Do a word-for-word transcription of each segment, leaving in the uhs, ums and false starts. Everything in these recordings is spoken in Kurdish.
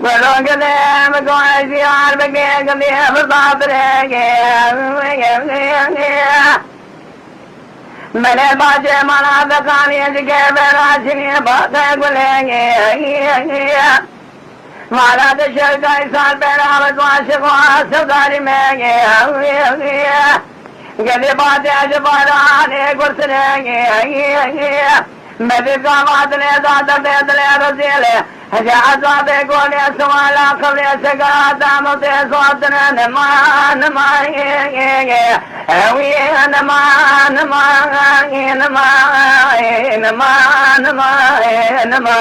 Gulû gilê min ku ez diyar bikê gilê firda birêkê. Melê bacê mala veqanî dike vera çinî bate gulê. Mala de şevdayî sal bera ve dua şiqo sewdarî me. Gelî bate ji baranê gurtinê. Medî gavat lê da derdê dilê rezîlê. Ji ezabê golê siwala qebrê segerata mewtê zotine nima, nima, ew ê nima, nima, nima, nima, nima, nima.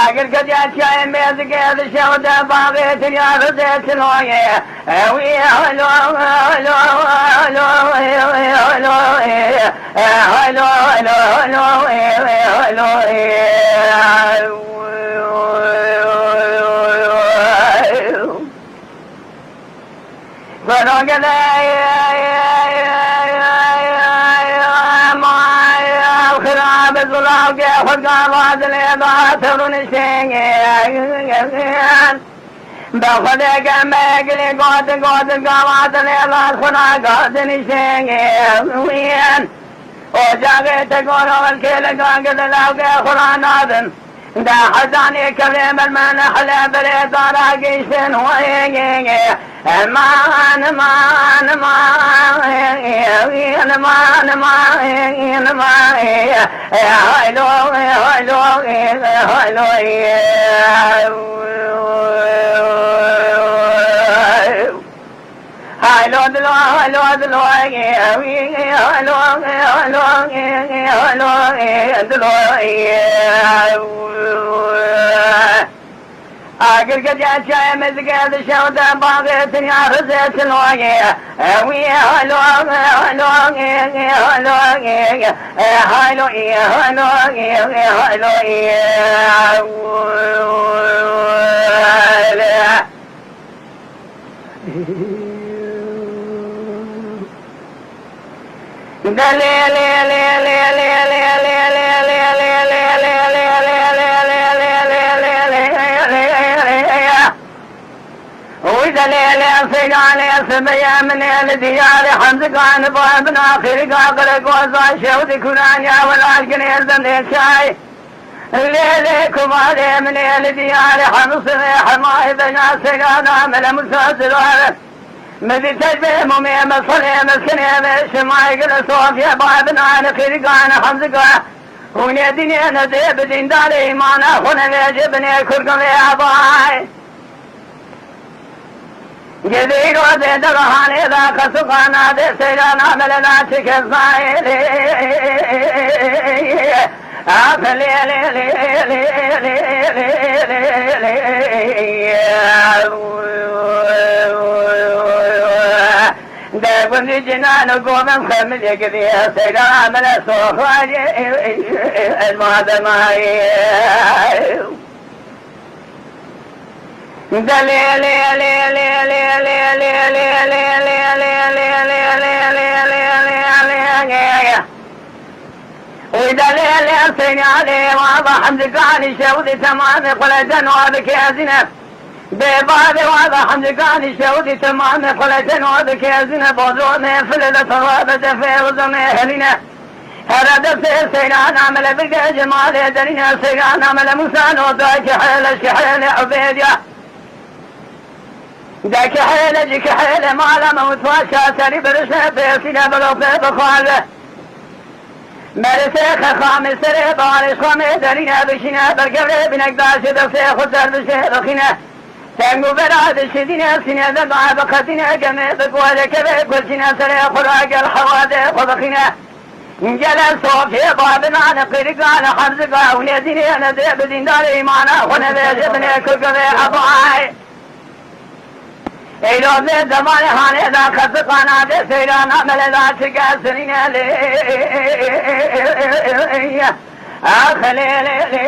Agir kediya çiyayê mêzikê di şew de bavê dinya rizê çiloyê. Ew ê halo, halo, halo, halo, halo, halo, halo, halo, halo. Gelo gele, xira bi zulav ke xwe gava dilê da tevru niştê. Bi Xwedê ke me gilê gotin, gotin gava dilê da xwe na gotin niştê. Ocaxê te goro welkê li gangê li lawkê xwe ra nadin. De hezanê kevê mermene hele berê dara giştin. Eman, eman, eman, eman, eman, eman, haylo, haylo, haylo. Haylo dilo, haylo dilo, haylo, haylo, haylo dilo. Agir gece çayê mezge dişewde, baxê dinya rizê çiloyê. Ew ê haylo, haylo, haylo, haylo, haylo. Wî delêlê seyranê sibeye min ê li diyarê hemzigan ba bin axirî gaqire goza şew di kuranya welal ginê zindê çay. Lê lê kumarê min ê li diyarê hemsirê hemayê bena seyrana mele Musa Zirar. Mi di tecbê mumê meselê meskinê ve şimay gile sofye ba binane qirgane hemzika. Hûnê dinê ne dê bi dîndarê îmana xwe ne vêce binê kurgin vê abayê. Gevîro dê de hanê da qesuxana dê seyrana melena çi kes nayê lê. Ax lê lê lê lê lê lê lê lê lê lê. De gundî cinan û govin xemilê givê seyrana mele soxayê elma demayê. Wî delêlê seynalê wa ve hemdikanî şewdî temamê xulete nor dikezîne. Bê bavê wa ve hemdikanî şewdî temamê xulete nor dikezîne. Bozomê file de torwa ve defê uzomê helîne. Here destê seyrana mele bigde cemalê derîne seyrana mele Musa no da ki hele şehele Ubêdiya. De ki hele ci ki hele mala me mutfaşa serî birişne pêsîne belo pê bixwaze. Merisê xexamê serê barê xamê derîne bişîne bergevrê binek daşê destê xwe ser bişê bixîne. Teng û bera dişidîne sîne de daye biqetîne gemê bigwade keve kulçîne serê xwe ra gel hewadê xwe bixîne. Gele sofê babinane qirikane hemzika hûnê dînê ne dê bi dîndarê îmana xwe nevêje binê kukevê ebayê. Eylo vê zemanê hanê da qesiqana dê seyrana mele da çike sinîne lê. Ax lê lê lê.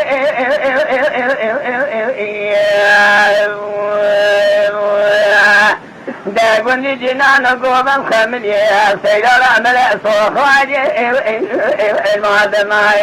De gundî cinan govem xemilî, seyda ra mele soxacê, mademay.